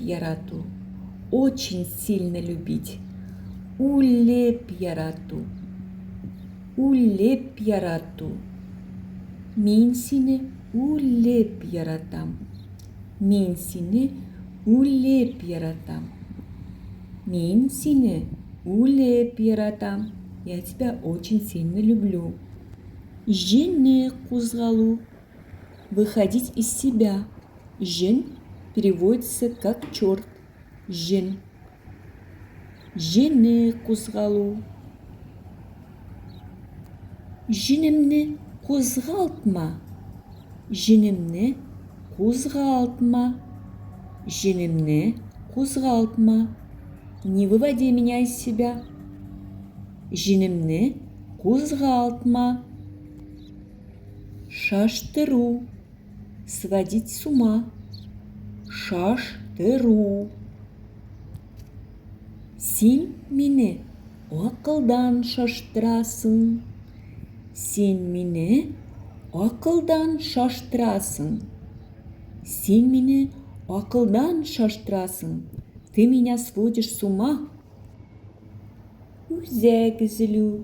Үлеп ярату. Очень сильно любить. Үлеп ярату. Үлеп ярату. Мин сине үлеп яратам. Мин сине үлеп яратам. Мин сине үлеп яратам. Я тебя очень сильно люблю. Җене кузгалу. Выходить из себя. Җен переводится как черт. Җен. Җене кузгалу. Җенемне кузгалтма. Җенемне кузгалтма. Җенемне кузгалтма. Не выводи меня из себя. Җенемне кузгалтма. Шаштыру. Сводить с ума. Шаштыру. Син мине акылдан шаштырасың. Син мине акылдан шаштырасың. Син мине акылдан шаштырасың. Ты меня сводишь с ума. Үзәк өзелү.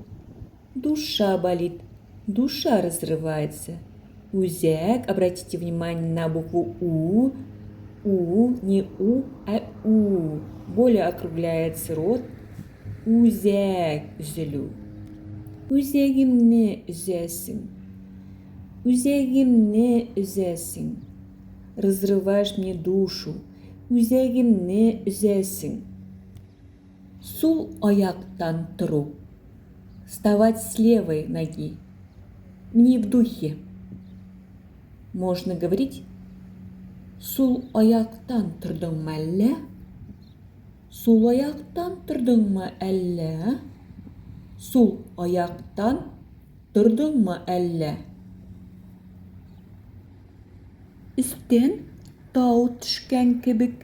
Душа болит. Душа разрывается. Үзәк, обратите внимание на букву У. У, не У, а У. Более округляется рот. Үзәк өзелү. Үзәгемне өзәсең. Үзәгемне өзәсең. Разрываешь мне душу. Үзәгемне өзәсең. Сул аяктан тору. Вставать с левой ноги. Не в духе. Можно говорить Сул аяктан тордыңмы әллә? Сул аяктан тордыңмы әллә? Сул аяктан тордыңмы әллә? Өстән тау төшкән кебек.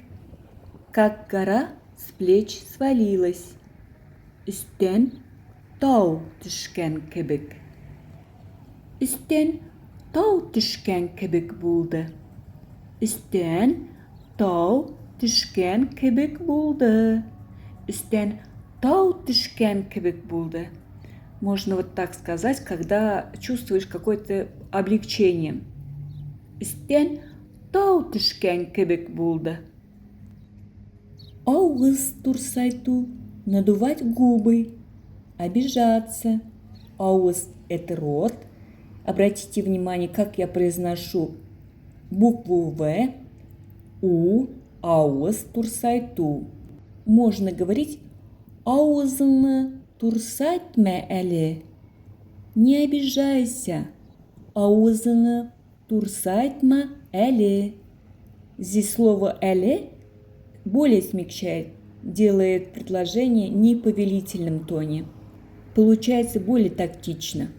Как гора с плеч свалилась. Өстән тау төшкән кебек. Өстән тау төшкән кебек булды. Өстән тау төшкән кебек булды. Өстән тау төшкән кебек булды. Можно вот так сказать, когда чувствуешь какое-то облегчение. Өстән тау төшкән кебек булды. Авыз турсайту, надувать губы, обижаться. Авыз – это рот. Обратите внимание, как я произношу букву В, У, авыз турсайту. Можно говорить авызыңны турсайтма әле. Не обижайся. Авызыңны турсайтма әле. Здесь слово «әле» более смягчает, делает предложение не в повелительном тоне. Получается более тактично.